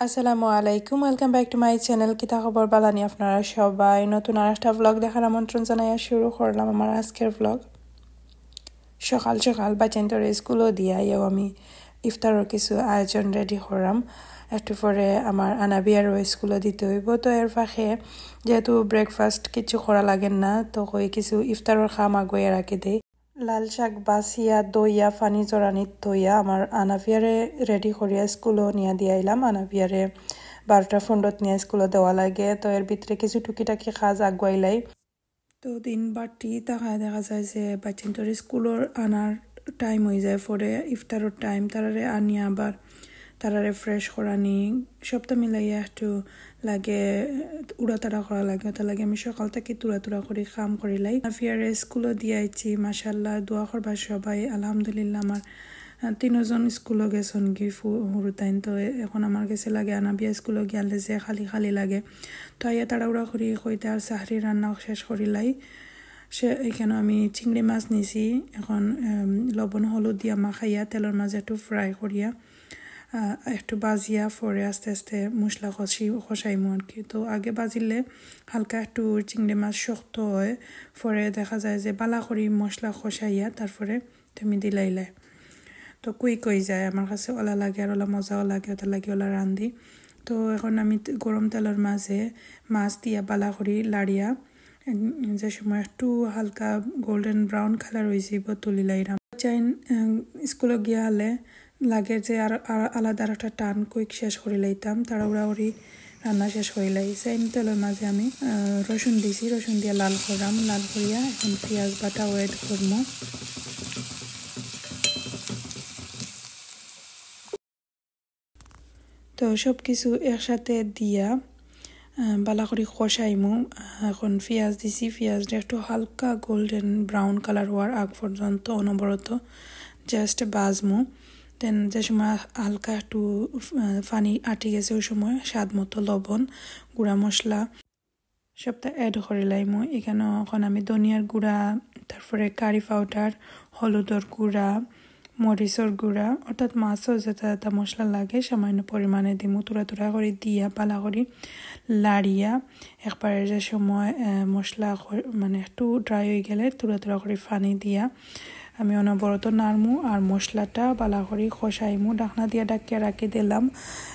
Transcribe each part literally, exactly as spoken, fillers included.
আসসালামু আলাইকুম, welcome back to my channel। কিতা খবর, বালানি আপনারা সবাই? নতুন আর একটা ব্লগ দেখার আমন্ত্রণ জানাইয়া শুরু করলাম আমার আজকের ব্লগ। সকাল সকাল বাচ্চাইন্তরে স্কুলও দিয়া আইয়াও আমি ইফতারর কিছু আয়োজন রেডি করাম। একটু পরে আমার আনাবিয়ারও স্কুলও দিতে হইব, তো এর ফাঁকে যেহেতু ব্রেকফাস্ট কিছু করা লাগে না, তো কই কিছু ইফতারর কাম আগুয়াইয়া রাখি দেই। লাল শাক বাছিয়া, ধইয়া, পানি জড়ানিত থইয়া আমার আনাবিয়ারে রেডি করিয়া স্কুলও নিয়া দিয়া আইলাম। আনাবিয়ারে বারোটা পনেরোত নিয়া স্কুলও দেওয়া লাগে, তো এর ভিতরে কিছু টুকিটাকি কাজ আগুয়াইলাই। তো দিন বাড়তি থাকায় দেখা যায় যে বাচ্চাইন্তর স্কুলর আনার টাইম হয়ে যায়, পরে ইফতারর টাইম, তারারে আনিয়া আবার তারারে ফ্রেশ করানি, সবটা মিলাইয়া একটু লাগে, উড়াতাড়া করা লাগে। ওটা লাগে আমি সকাল থেকে তুড়া তুড়া করি কাম করিলাই। আনাবিয়ারে স্কুলও দিয়া আইছি, মাশাআল্লাহ, দোয়া করবা সবাই। আলহামদুলিল্লাহ, আমার আহ, তিনোজন স্কুলও গেছন গি ফু-, হুরুতাইন। তো এ-, এখন আমার গেছে লাগে আনাবিয়া স্কুলও গিয়ালে যে খালি খালি লাগে। তো আইয়া তাড়াহুড়া করি কইতে আর সাহরি রান্না শেষ করিলাই। সে এখানে আমি চিংড়ি মাছ নিছি, এখন, এম, লবণ হলুদ দিয়া মাখাইয়া তেলর মাঝে একটু ফ্রাই করিয়া, আহ, একটু বাজিয়া পরে আস্তে আস্তে মশলা কষি-, কষাইমু আর কি। তো আগে বাজিলে হালকা একটু চিংড়ি মাছ শক্ত হয়, পরে দেখা যায় যে বালা করি মশলা কষাইয়া তারপরে তুমি দিলাইলে। তো কুইক হয়ে যায়, আমার কাছে ওলা লাগে আর ওলা মজাও লাগে, ওটা লাগে ওলা রান্ধি। তো এখন আমি তে-, গরম তেলর মাঝে মাছ দিয়া বালা করি লাড়িয়া, উম, যে সময় একটু হালকা গোল্ডেন ব্রাউন কালার হয়ে যাব, তুলিলাইরাম। চাইন, উম, স্কুলও গিয়া হলে লাগে যে আর, আর আলাদা আর একটা টান কুইক শেষ করিলাইতাম, তাড়াহুড়া করি রান্না শেষ করিলাই। সেম তেলর মাঝে আমি, আহ, রসুন দিছি, রসুন দিয়া লাল করাম, লাল করিয়া এখন পিঁয়াজ বাটাও অ্যাড করমু। তো সব কিছু একসাথে দিয়া, আহ, বালা করি কষাইমু। আহ, এখন পিঁয়াজ দিছি, পিঁয়াজটা একটু হালকা গোল্ডেন ব্রাউন কালার হওয়ার আগ পর্যন্ত অনবরত জাস্ট বাজমু। দেন যে সময় হালকা একটু, আহ, পানি আটি গেছে, ওই সময় স্বাদ মতো লবণ, গুঁড়া মশলা, সবটা অ্যাড করিলাইমু। এখানে এখন আমি ধনিয়ার গুঁড়া, তারপরে কারি পাউডার, হলুদর গুঁড়া, মরিচর গুঁড়া, অর্থাৎ মাছও যেটা যেটা মশলা লাগে সামান্য পরিমাণে দিমু। তুড়া তুড়া করি দিয়া বালা করি লাড়িয়া একবারে যে সময়, আহ, মশলা খ-, মানে একটু ড্রাই হয়ে গেলে তুড়া তুড়া করি পানি দিয়া আমি অনবরত নাড়মু আর মশলাটা বালা করি কষাইমু। ঢাকনা দিয়া ঢাকিয়া রাখি দিলাম।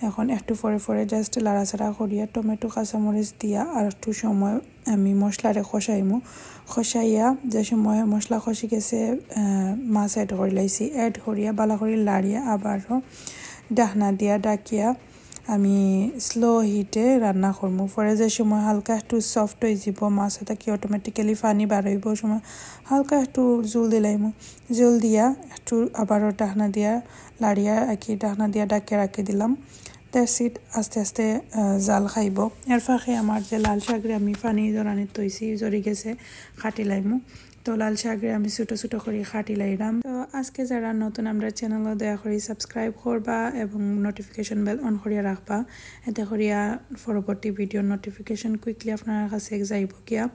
এখন একটু পরে পরে জাস্ট লাড়াচাড়া করিয়া টমেটো, কাঁচামরিচ দিয়া আর একটু সময় আমি মশলারে কষাইমু। কষাইয়া যে সময় মশলা কষি গেছে, আহ, মাছ অ্যাড করিলাইছি। অ্যাড করিয়া বালা করি লাড়িয়া আবারও ঢাকনা দিয়া ঢাকিয়া আমি স্লো হিটে রান্না করমু। পরে যে সময় হালকা একটু সফট হয়ে যাব মাছ, এটা কি অটোমেটিক্যালি পানি বার হইব, ওই সময় হালকা একটু জল দিলাইমু। জল দিয়া একটু আবারও ঢাকনা দিয়া লাড়িয়া আর কি ঢাকনা দিয়া ঢাকিয়া রাখি দিলাম। That's it, আস্তে আস্তে, আহ, জাল খাইব। এর ফাঁকে আমার যে লাল শাকরে আমি পানি জড়ানি থইছি, জড়ি গেছে, কাটি লাইমু। তো লাল শাকরে আমি ছোট ছোট করি কাটি লাইলাম। তো আজকে যারা নতুন আমরা চ্যানেল, দয়া করি সাবস্ক্রাইব করবা এবং নোটিফিকেশন বেল অন করিয়া রাখবা, এতে করিয়া পরবর্তী ভিডিও নোটিফিকেশন কুইকলি আপনার কাছে যাইব গিয়া।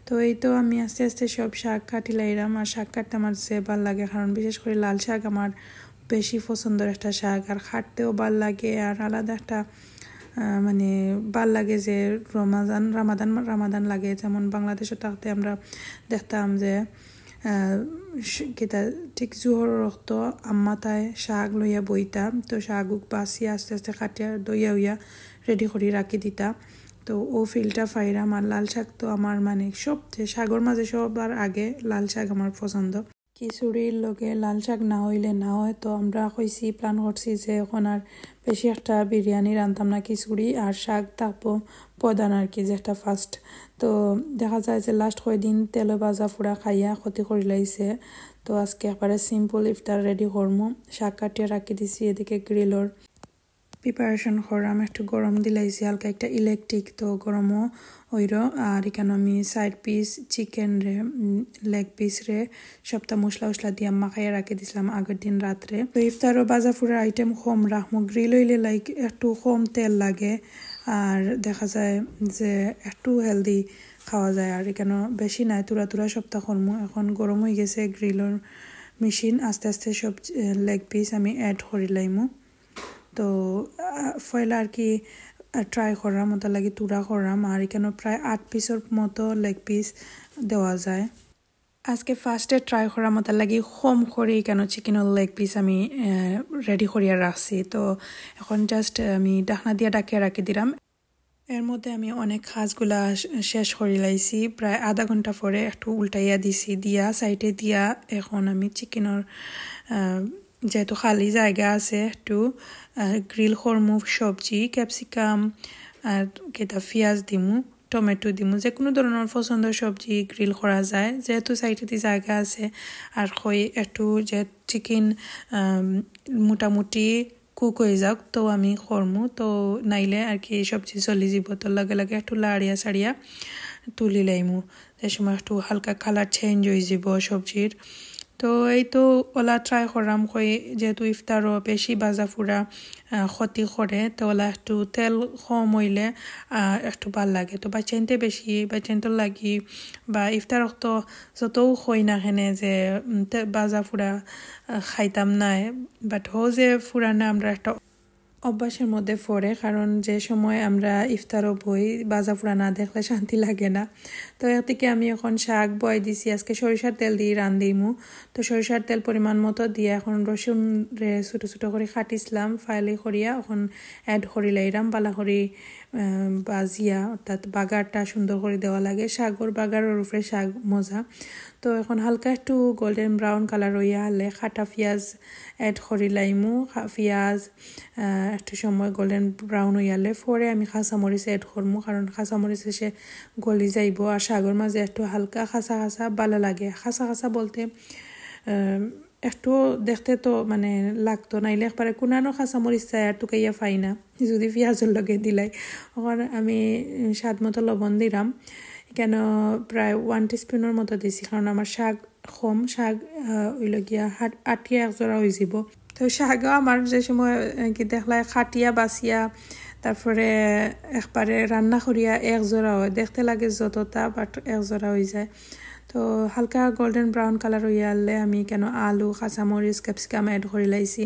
তো এই তো আমি আস্তে আস্তে সব শাক কাটি লাইলাম। আর শাক কাটতে আমার যে ভালা লাগে, কারণ বিশেষ করে লাল শাক আমার বেশি পছন্দর একটা শাক, আর কাটতেও ভালা লাগে, আর আলাদা একটা, আহ, মানে, ভালা লাগে যে রমাজান, রামাদান, রামাদান লাগে। যেমন বাংলাদেশে থাকতে আমরা দেখতাম যে, আহ, শ-, কিতা, ঠিক জোহর রক্ত আম্মা তাই শাক লইয়া বইতা, তো শাক উক বাছিয়া আস্তে আস্তে কাটিয়া দইয়া উইয়া রেডি করি রাখি দিতা। তো ও ফিলটা পাইরাম। আর লাল শাক তো আমার, মানে, সবচেয়ে শাকর মাঝে সবার আগে লাল শাক আমার পছন্দ। খিচুড়ির লগে লাল শাক না হইলে না হয়, তো আমরা কইছি, প্ল্যান করছি যে এখন আর বেশি একটা বিরিয়ানি রানতাম না, খিচুড়ি আর শাক থাকবো প্রধান আর কি, যে একটা ফার্স্ট। তো দেখা যায় যে লাস্ট কয়দিন তেলে ভাজা ফুড়া খাইয়া ক্ষতি করি লাইছে। তো আজকে একবারে সিম্পল ইফতার রেডি করমু। শাক কাটিয়া রাখি দিছি এদিকে গ্রিলর প্রিপারেশন করাম, একটু গরম দিলাইছি, হালকা একটা ইলেকট্রিক, তো গরমও অইরো। আর এখানে আমি সাইড পিস চিকেন রে, উম, লেগ পিস রে, সবটা মশলা উশলা দিয়া মাখাইয়া রাখি দিছিলাম আগের দিন রাত্রে। তো ইফতারও ভাজা ফুড়ার আইটেম কম রাখমু, গ্রিল হইলে, লাইক, একটু কম তেল লাগে, আর দেখা যায় যে একটু হেলদি খাওয়া যায়। আর এখানে বেশি নাই, তুরা তুরা সবটা করমু। এখন গরম হয়ে গেছে গ্রিলর মেশিন, আস্তে আস্তে সব, এ, লেগ পিস আমি অ্যাড করি লাইমু। তো আহ, পয়লা আর কি ট্রাই করলাম, ওটার লাগি থুড়া করলাম। আর এখানে প্রায় আট পিসর মতো লেগ পিস দেওয়া যায়। আজকে ফার্স্টে ট্রাই করার মতো লাগি কম করি কেন চিকেনর লেগ পিস আমি রেডি করিয়া রাখছি। তো এখন জাস্ট আমি ঢাকনা দিয়া ঢাকিয়া রাখি দিলাম। এর মধ্যে আমি অনেক কাজগুলা শে- শেষ করি লাইছি। প্রায় আধা ঘন্টা পরে একটু উল্টাইয়া দিছি, দিয়া সাইডে দিয়া এখন আমি চিকেনর আহ, যেহেতু খালি জায়গা আছে একটু গ্রিল করমু, সবজি, ক্যাপসিকাম আর কিতা পিঁয়াজ দিমু, টমেটো দিমু, যে কোনো ধরনের পছন্দ সবজি গ্রিল করা যায়। যেহেতু সাইডেদি জায়গা আছে আর কই একটু যে চিকেন মোটামুটি কুক হয়ে যাক, তো আমি করমু। তো নাইলে আর কি সবজি চলি যাব, তো লগে লগে একটু লাড়িয়া সাড়িয়া তুলি লাইমু, যে সময় একটু হালকা কালার চেঞ্জ হয়ে যাব সবজির। তো এই তো ওলা ট্রাই করলাম, কই যেহেতু ইফতারও বেশি ভাজা ফুরা আহ, ক্ষতি করে, তো ওলা একটু তেল কম হইলে আহ, একটু ভালা লাগে। তো বাচ্চাইনতে বেশি, বাচ্চাইনতে লাগি বা ইফতার তো যতও কই না কেনে যে উম, তে- ভাজা ফুরা আহ, খাইতাম না, বাট হো যে ফুরানা আমরা একটা অভ্যাসের মধ্যে পড়ে, কারণ যে সময় আমরা ইফতারও বই ভাজা ফুরা না দেখলে শান্তি লাগে না। তো এদিকে আমি এখন শাক বয় দিছি, আজকে সরিষার তেল দিয়ে রান্ধিমু। তো সরিষার তেল পরিমাণ মতো দিয়া এখন রসুন রে ছোটো ছোটো করি কাটিছলাম, ফাইলি করিয়া এখন অ্যাড করি লাইরাম, ভালা করি আহ, ভাজিয়া, অর্থাৎ বাগারটা সুন্দর করি দেওয়া লাগে। শাকর বাগারর উপরে শাক মজা। তো এখন হালকা একটু গোল্ডেন ব্রাউন কালার হইয়া আলে কাটা পিঁয়াজ অ্যাড করি লাইমু। খা- পিঁয়াজ আহ, একটু সময় গোল্ডেন ব্রাউন হইয়া আলে পরে আমি কাঁচামরিচ অ্যাড করমু, কারণ কাঁচামরিচ এসে গলি যাইব। আর শাকর মাঝে একটু হালকা কাঁচা কাঁচা ভালা লাগে। কাঁচা কাঁচা বলতে আহ, একটু দেখতে তো মানে লাগতো, নাইলে একবারে কুনানো কাঁচামরিচ চাই আর টুকাইয়া পাই না, যদি পিঁয়াজর লগে দিলাই। এখন আমি উম, স্বাদ মতো লবণ দিলাম, এখানে প্রায় ওয়ান টিস্পুনর মতো দিছি, কারণ আমার শাক কম, শাক আহ, হইল গিয়া হাট আটিয়া এক জোড়া হয়ে যাব। তো শাকও আমার যে সময় আহ, কি দেখলাই কাটিয়া বাছিয়া তারপরে একবারে রান্না করিয়া এক জোড়া হয়, দেখতে লাগে যতটা, বাট এক জোড়া হয়ে যায়। তো হালকা গোল্ডেন ব্রাউন কালার হইয়া আনলে আমি কেন আলু, কাঁচামরিচ, ক্যাপসিকাম অ্যাড করি লাইছি।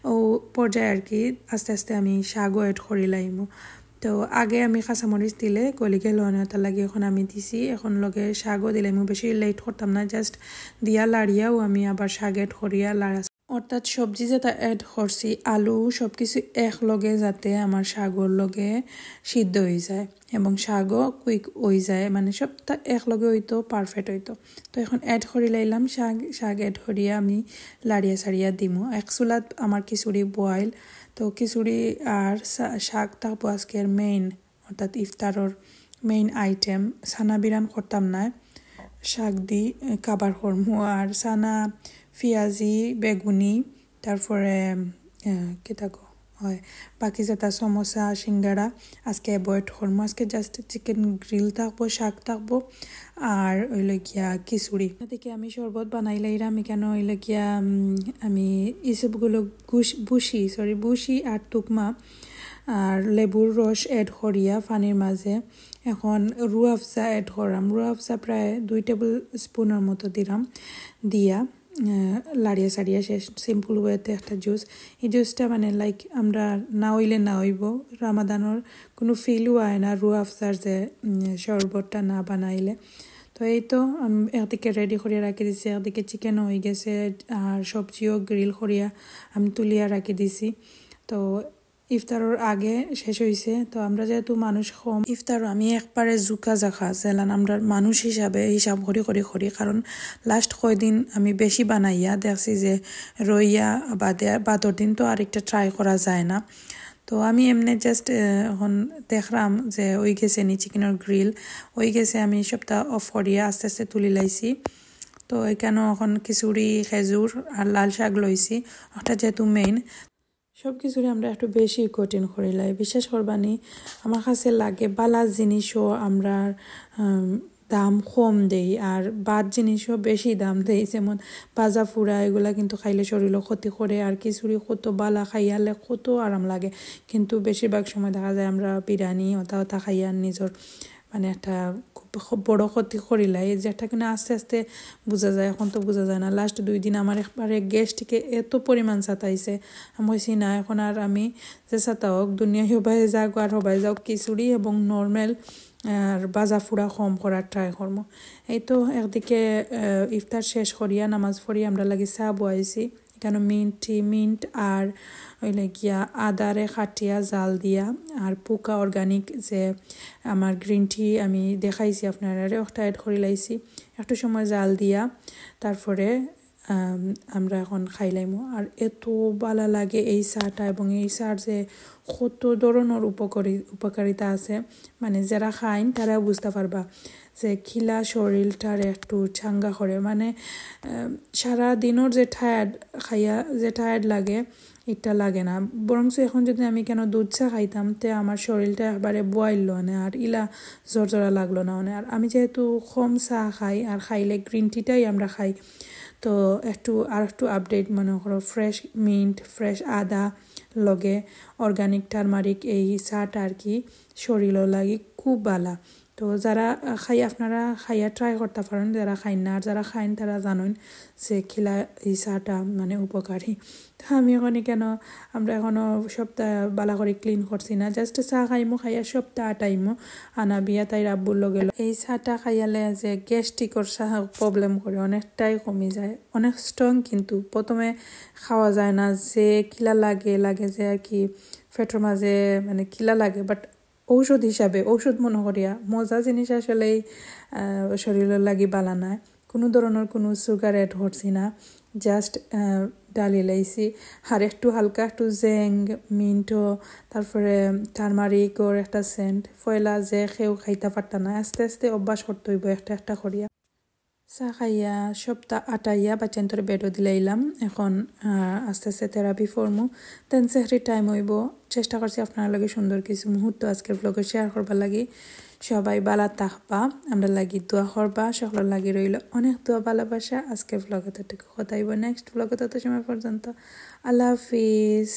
ও পর্যায়ে আর কি আস্তে আস্তে আমি শাকও অ্যাড করি লাইমু। তো আগে আমি কাঁচামরিচ দিলে গলি গেল না, তার লাগি এখন আমি দিছি। এখন লগে শাকও দিলাইমু, বেশি লেট করতাম না, জাস্ট দিয়া লাড়িয়াও আমি আবার শাক অ্যাড করিয়া লাড়া, অর্থাৎ সবজি যেটা অ্যাড করছি, আলু সব কিছু এক লগে যাতে আমার শাকর লগে সিদ্ধ হয়ে যায় এবং শাকও কুইক হয়ে যায়, মানে সবটা এক লগে হইতো পারফেক্ট হইতো। তো এখন অ্যাড করি লাইলাম শাক, শাক অ্যাড করিয়া আমি লাড়িয়া সাড়িয়া দিমু। এক চুলাত আমার খিচুড়ি বয়েল, তো খিচুড়ি আর শা- শাক থাকবো আজকের মেইন, অর্থাৎ ইফতারর মেইন আইটেম। চানা বিরান করতাম না, শাক দি কাবার করমু। আর চানা, পিঁয়াজি, বেগুনি, তারপরে আহ, কিতা কো হয়, বাকি যেটা সমোসা, সিঙ্গারা আজকে অ্যাভয়েড করমু। আজকে জাস্ট চিকেন গ্রিল থাকবো, শাক থাকবো, আর হইল গিয়া খিচুড়ি। এদিকে আমি শরবত বানাই লাইরাম। এখানে হইল গিয়া উম, আমি ইসবগুলো গুশ- বুশি, সরি, বুশি আর তুকমা আর লেবুর রস অ্যাড করিয়া পানির মাঝে এখন রুহ আফজা অ্যাড করাম। রুহ আফজা প্রায় দুই টেবিল স্পুনর মতো দিলাম, দিয়া আহ, লাড়িয়া সাড়িয়া শেষ। সিম্পল ওয়েতে একটা জুস। এই জুসটা মানে লাইক আমরা না হইলে না হইব, রামাদানর কোনো ফিলও হয় না রুহ আফজার যে উম, শরবতটা না বানাইলে। তো এই তো আমি একদিকে রেডি করিয়া রাখি দিছি, একদিকে চিকেনও হয়ে গেছে আর সবজিও গ্রিল করিয়া আমি তুলিয়া রাখি দিছি। তো ইফতারর আগে শেষ হইছে। তো আমরা যেহেতু মানুষ কম, ইফতার আমি একবারে জুকা জাকা যেলান আমরা মানুষ হিসাবে হিসাব করি করি করি, কারণ লাস্ট কয়দিন আমি বেশি বানাইয়া দেখছি যে রইয়া বাদে বাদর দিন তো আর একটা ট্রাই করা যায় না। তো আমি এমনি জাস্ট এখন দেখলাম যে ওই গেছে নি চিকেনর গ্রিল, ওই গেছে আমি সবটা অফ করিয়া আস্তে আস্তে তুলি লাইছি। তো এখানে এখন খিচুড়ি, খেজুর আর লাল শাক লইছি, ওটা যেহেতু মেইন। সব কিছুরে আমরা একটু বেশি কঠিন করিলাই। বিশ্বাস করবানি, আমার কাছে লাগে বালা জিনিসও আমরা উম, দাম কম দেই, আর বাদ জিনিসও বেশি দাম দেই। যেমন ভাজা ফুরা এগুলা কিন্তু খাইলে শরীরও ক্ষতি করে, আর খিচুড়ি কত বালা খাইয়ালে কত আরাম লাগে, কিন্তু বেশিরভাগ সময় দেখা যায় আমরা বিরিয়ানি ওটা ওটা খাইয়া নিজের মানে একটা খুব, খুব বড় ক্ষতি করিলাই, যেটা কিনা আস্তে আস্তে বুঝা যায়, এখন তো বুঝা যায় না। লাস্ট দুই দিন আমার একবারে গ্যাস্ট্রিকে এত পরিমাণ সাতাইছে, আমি কইছি না, এখন আর আমি যে সাতা হোক, দুনিয়া হবাই যাক আর হবাই যাক, খিচুড়ি এবং নর্মাল আর ভাজা ফুড়া কম করার ট্রাই করবো। এই তো একদিকে আহ, ইফতার শেষ করিয়া নামাজ পড়িয়া আমরা লাগি চা বওয়াইছি। এখানো মিন্ট টি, মিন্ট আর অইলে গিয়া আদারে কাটিয়া জাল দিয়া আর পুকা অর্গানিক যে আমার গ্রিন টি আমি দেখাইছি আপনারারে, ওটা অ্যাড করি লাইছি। একটু সময় জাল দিয়া তারপরে আম, আমরা এখন খাইলাইমু। আর এত ভালা লাগে এই চাটা, এবং এই চার যে কত ধরনর উপকারী উপকারিতা আছে, মানে যারা খাইন তারা বুঝতা পারবা যে কিলা শরীরটারে একটু চাঙ্গা করে। মানে আম, সারা দিনর যে টায়ার্ড খাইয়া যে টায়ার্ড লাগে, এটা লাগে না। বরঞ্চ এখন যদি আমি কেন দুধ চা খাইতাম, তে আমার শরীরটা একবারে বয়াইল অনে আর ইলা জোর জোরা লাগলো না অনে। আর আমি যেহেতু কম চা খাই আর খাইলে গ্রিন টিটাই আমরা খাই, তো একটু আর একটু আপডেট মনে করো, ফ্রেশ মিন্ট, ফ্রেশ আদা, লগে অর্গানিক টারমারিক, এই চাটা আর কি শরীরর লাগি খুব ভালা। তো যারা আহ, খাই, আপনারা খাইয়া ট্রাই করতে পারেন, যারা খাইন না, আর যারা খাইন তারা জানেন যে কিলা এই চাটা মানে উপকারী। তো আমি এখন কেন, আমরা এখনো সপ্তাহ বালা করে ক্লিন করছি না, জাস্ট চা খাইমু, খাইয়া সপ্তাহ আটাইমু, আনা বিয়া তাই রাব্বুর লগে ল-, এই চাটা খাইয়ালে যে গ্যাস্ট্রিকর প্রবলেম করে অনেকটাই কমি যায়, অনেক স্ট্রং, কিন্তু প্রথমে খাওয়া যায় না, যে কিলা লাগে লাগে যে আর কি পেটর মাঝে মানে কিলা লাগে, বাট ঔষধ হিসাবে, ঔষধ মনে করিয়া মজা জিনিস আসলেই আহ, শরীরর লাগি বালা নায়। কোনো ধরনর কোনো সুগার অ্যাড করছি না, জাস্ট ডালি লাইছি। আর একটু হালকা একটু জেং, মিন্ট, তারপরে টারমারিকর একটা সেন্ট। পয়লা যে কেউ খাইতা পারতা না, আস্তে আস্তে অভ্যাস করতে হইব একটা একটা করিয়া। চা খাইয়া সপ্তাহ আটাইয়া বাচ্চাইন্তরে বেডও দিলাইলাম। এখন আহ, আস্তে আস্তে থেরাপি ফরমু। দেন সেহরি টাইম হইব। চেষ্টা করছি আপনার লগে সুন্দর কিছু মুহূর্ত আজকের ব্লগে শেয়ার করবার লাগি। সবাই বালা থাকবা, আমরা লাগি দোয়া করবা, সকলের লাগি রইল অনেক দোয়া ভালোবাসা। আজকের ব্লগে ততটুকু, কথা হইব নেক্সট ব্লগে। তত সময় পর্যন্ত আল্লাহ হাফিজ।